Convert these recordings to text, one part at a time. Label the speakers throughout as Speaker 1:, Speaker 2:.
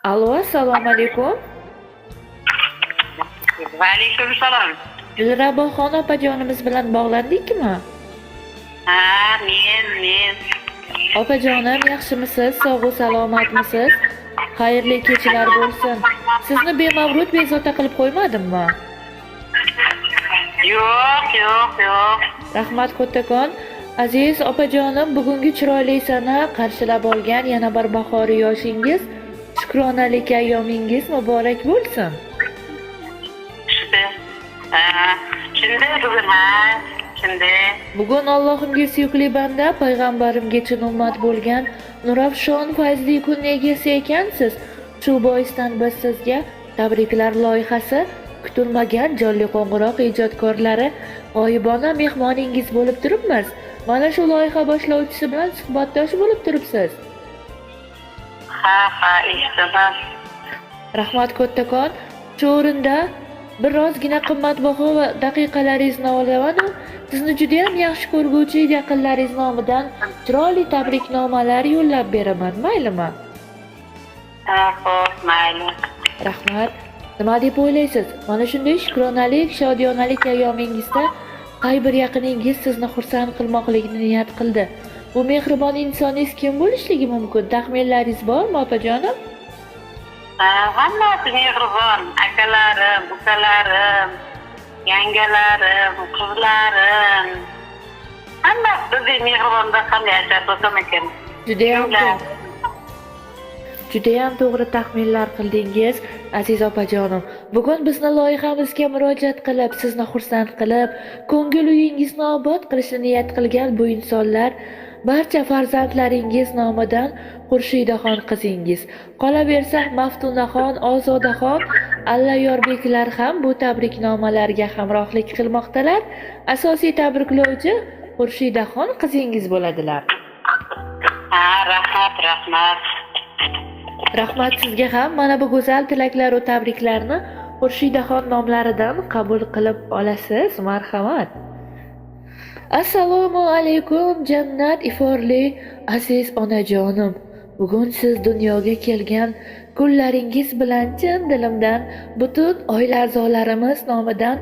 Speaker 1: Alo, assalomu alaykum.
Speaker 2: Va alaykum salom.
Speaker 1: Dilraboxon opajonimiz bilan bog'landikmi?
Speaker 2: Ha, men.
Speaker 1: Opajonim, yaxshimisiz? Sog'u salomatmisiz? Xayrli kechalar bo'lsin. Sizni bemavrud bezovta qilib qo'ymadimmi?
Speaker 2: Yo'q, yo'q, yo'q.
Speaker 1: Rahmat kattakon. Aziz opajonim, bugungi chiroyli sana qarshilab olgan yana bir bahoriy yoshingiz, shukronalik ayyomingiz muborak bo'lsin.
Speaker 2: Shunda. Ha, shunda bugun ha, shunda.
Speaker 1: Bugun Allohimga suyukli banda, payg'ambarimga chin ummat bo'lgan nurafshon fayzli kunni egasi ekansiz. Shu boisdan biz sizga tabriklar loyihasi kutilmagan jonli qo'ng'iroq ijodkorlari g'oyibona mehmoningiz bo'lib turibmiz. Mana shu loyiha boshlovchisi bilan suhbatdosh bo'lib turibsiz.
Speaker 2: Ha, ha, eshitaman.
Speaker 1: Rahmat kattakon. Shu o'rinda birozgina qimmatbaho va daqiqalaringizni olaman-u, sizni juda ham yaxshi ko'rguvchi yaqinlaringiz nomidan chiroyli tabriknomalar yo'llab beraman, maylimi?
Speaker 2: Ha, xo'p, mayli.
Speaker 1: Rahmat. Nima deb o'ylaysiz? Mana shunday shukronalik, shodiyonalik ayyomingizda qay bir yaqiningiz sizni xursand qilmoqlikni niyat qildi? Bu mehribon insoningiz kim bo'lishligi mumkin? Taxminlaringiz bormi, opajonim?
Speaker 2: Ha, hammasi mehribon. Akalarim, ukalarim, yangalarim, qizlarim. Hammasi bizdek mehribonda qanday ajab bo'lsam ekan.
Speaker 1: Judayam
Speaker 2: Shular.
Speaker 1: to'g'ri. Judayam to'g'ri taxminlar qildingiz, aziz opajonim. Bugun bizni loyihamizga murojaat qilib, sizni xursand qilib, ko'ngil uyingizni obod qilishni niyat qilgan bu insonlar barcha farzandlaringiz nomidan Xurshidaxon qizingiz. Qolaversa, Maftunaxon, Ozodaxon, Allayorbeklar ham bu tabriknomalarga hamrohlik qilmoqdalar. Asosiy tabriklovchi Xurshidaxon qizingiz bo'ladilar.
Speaker 2: Ha, rahmat, rahmat.
Speaker 1: Rahmat sizga ham. Mana bu go'zal tilaklar va tabriklarni Xurshidaxon nomlaridan qabul qilib olasiz. Marhamat. Assalomu alaykum, jannat iforli aziz onajonim. Bugun siz dunyoga kelgan kunlaringiz bilan chin dilimdan butun oila a'zolarimiz nomidan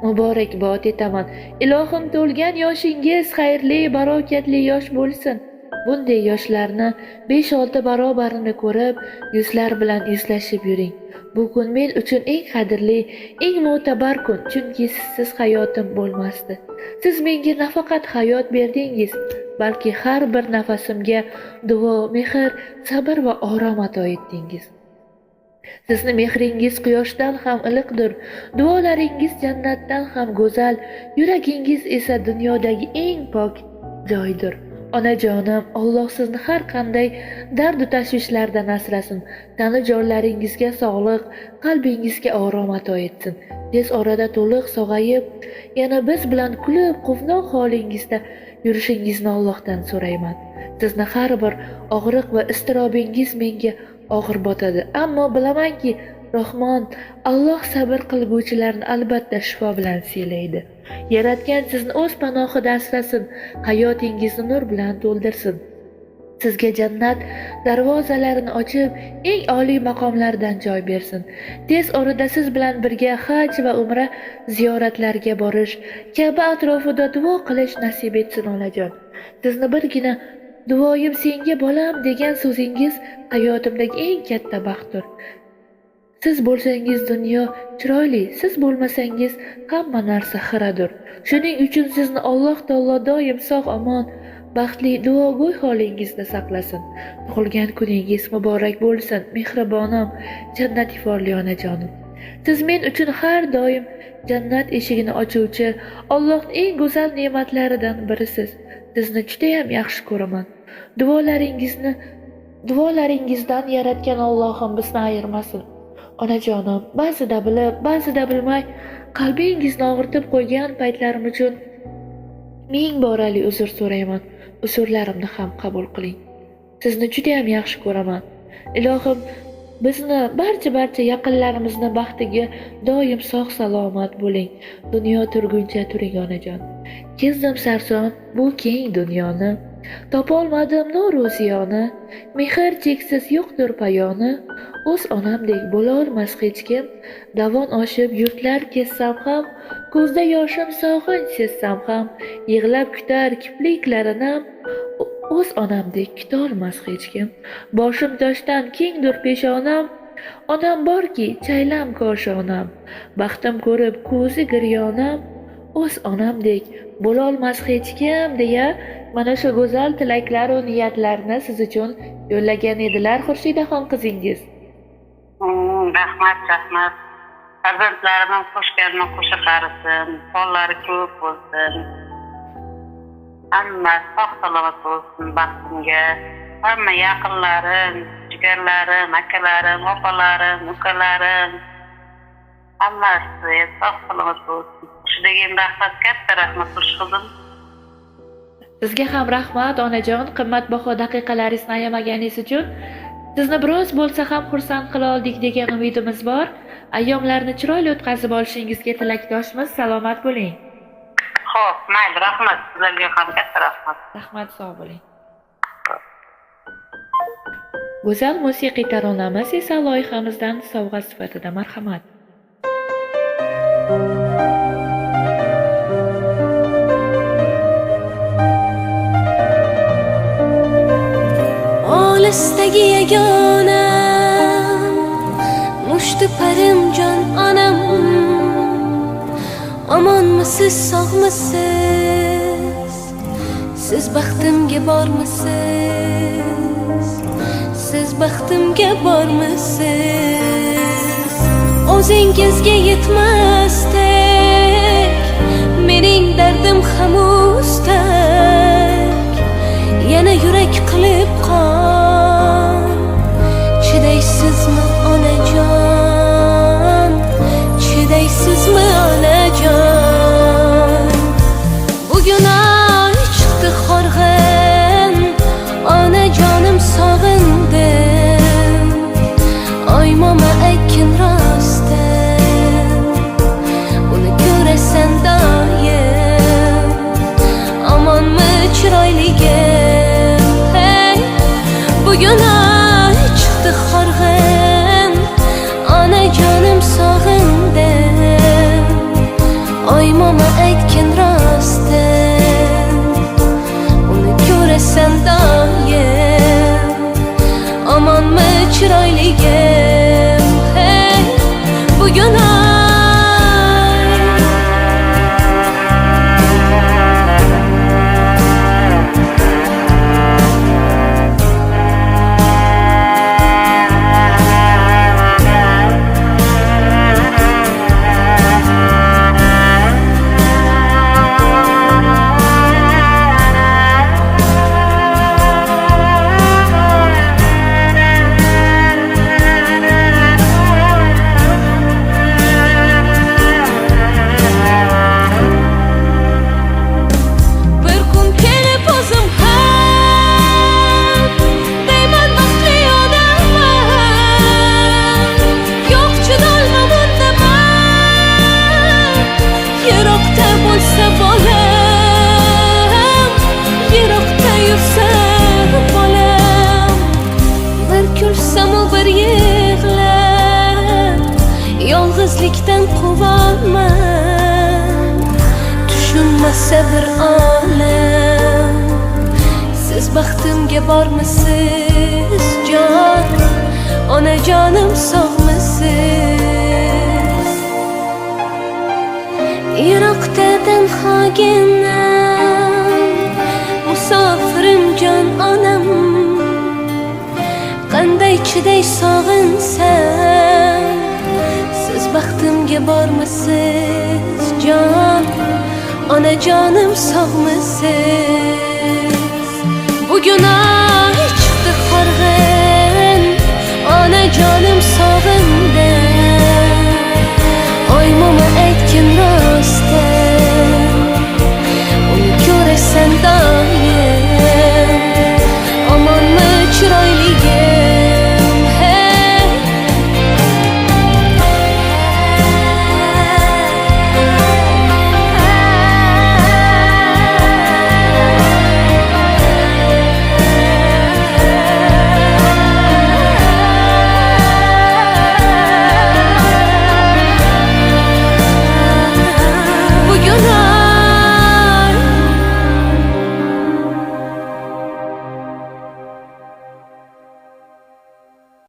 Speaker 1: muborakbod etaman. Ilohim to'lgan yoshingiz xayrli, barokatli yosh bo'lsin. Bunday yoshlarni 5-6 barobarini ko'rib, yuzlar bilan yuzlashib yuring. Bu kun men uchun eng qadrli, eng mo'tabar kun, chunki sizsiz hayotim bo'lmasdi. Siz menga nafaqat hayot berdingiz, balki har bir nafasimga duo, mehr, sabr va orom ato etdingiz. Sizni mehringiz quyoshdan ham iliqdir, duolaringiz jannatdan ham go'zal, yuragingiz esa dunyodagi eng pok joydir. Onajonim, Alloh sizni har qanday dardu tashvishlardan asrasin. Tani jonlaringizga sog'liq, qalbingizga orom ato etsin. Tez orada to'liq sog'ayib, yana biz bilan kulib, quvnoq holingizda yurishingizni Allohdan so'rayman. Sizni har bir og'riq va iztirobingiz menga og'ir botadi. Ammo bilamanki, Rahmon Alloh sabr qilguvchilarni albatta shifo bilan siylaydi. Yaratgan sizni o'z panohida asrasin, hayotingizni nur bilan to'ldirsin. Sizga jannat darvozalarini ochib, eng oliy maqomlardan joy bersin. Tez orada siz bilan birga haj va umra ziyoratlariga borish, Ka'ba atrofida duo qilish nasib etsin, onajon. Sizni birgina duoyim senga bolam degan so'zingiz hayotimdagi eng katta baxtdir. Siz bo'lsangiz dunyo chiroyli, siz bo'lmasangiz hamma narsa xiradir. Shuning uchun sizni Alloh taolo doim sog' omon, baxtli, duogo'y holingizda saqlasin. Tug'ilgan kuningiz muborak bo'lsin, mehribonim, jannat iforli onajonim. Siz men uchun har doim jannat eshigini ochuvchi Allohning eng go'zal ne'matlaridan birisiz. Sizni juda ham yaxshi ko'raman. Duolaringizdan yaratgan Allohim bizni ayirmasin. Onajonim, ba'zida bilib, ba'zida bilmay qalbingizni og'ritib qo'ygan paytlarim uchun ming borali uzr so'rayman. Uzrlarimni ham qabul qiling. Sizni juda ham yaxshi ko'raman. Ilohim bizni barcha yaqinlarimizni baxtiga doim sog' salomat bo'ling. Dunyo turguncha turing onajon. Kezdim sarson bu keng dunyoni. Topolmadim nuru ziyoni, mehr cheksiz yo'qdir payoni. O'z onamdek bo'lolmas hech kim. Davon oshib yurtlar kezsam ham, ko'zda yoshim sog'inch sezsam ham, yig'lab kutar kipriklarinam, o'z onamdek kutolmas hech kim. Boshim toshdan kengdir peshonam, onam borki chaylam koshonam, baxtim ko'rib ko'zi giryonam, o'z onamdek bo'lolmas hech kim, deya mana shu go'zal tilaklar va niyatlarni siz uchun yo'llagan edilar Xurshidaxon qizingiz.
Speaker 2: Rahmat, rahmat. Farzandlarim qo'shganini qo'sha qarisin, bolalari ko'p bo'lsin. Hamma sog' salomat bo'lsin baxtimga. Hamma yaqinlarim, jigarlarim, akalarim, opalarim, ukalarim hammasi sog' salomat bo'lsin. Shunday rahmat, katta rahmat qizim.
Speaker 1: Sizga ham rahmat onajon, qimmatbaho daqiqalaringizni ayamaganingiz uchun. Sizni biroz bo'lsa ham xursand qila oldik degan umidimiz bor. Ayyomlarni chiroyli o'tkazib olishingizga tilakdoshmiz. Salomat bo'ling.
Speaker 2: Xo'p, mayli, rahmat. Sizlarga ham katta rahmat.
Speaker 1: Rahmat, sog' bo'ling. Go'zal musiqiy taronamiz esa loyihamizdan sovg'a sifatida marhamat.
Speaker 3: Olisdagi yagonam, mushtu parim jon onam, omonmisiz, sog'misiz, siz baxtimga bormisiz, siz baxtimga bormisiz. O'zingizga yetmasdek mening dardim ham ustak, yana yurak qilib qon. Chidaysizmi onajon, chidaysizmi onajon? Bugun oy chiqdi horg'in, onajonim sog'indim. Oy momo aytgin rostdan, uni ko'rasan doim, omonmi chiroyligim? Hey, bugun oy chiqdi horg'in, onajonim sog'indim. Oy momo aytgin rostdan, uni ko'rasan doim, omonmi chiroyligim? Hey, bugun oy. Bir kun kelib o'zim ham deyman baxtli odamman, yo'q chidolmam unda man. Yiroqda bo'lsa bolam, yiroqda yursa bolam, bir kulsam u bir yig'lar, yolg'izlikdan quvonman. Tushunmasa bir olam, siz baxtimga bormisiz jon, onajonim sog'misiz? Yiroqda tanhoginam, musofirim jon onam, qanday chiday sog'insam, siz baxtimga bormisiz jon, onajonim sog'misiz? Bugun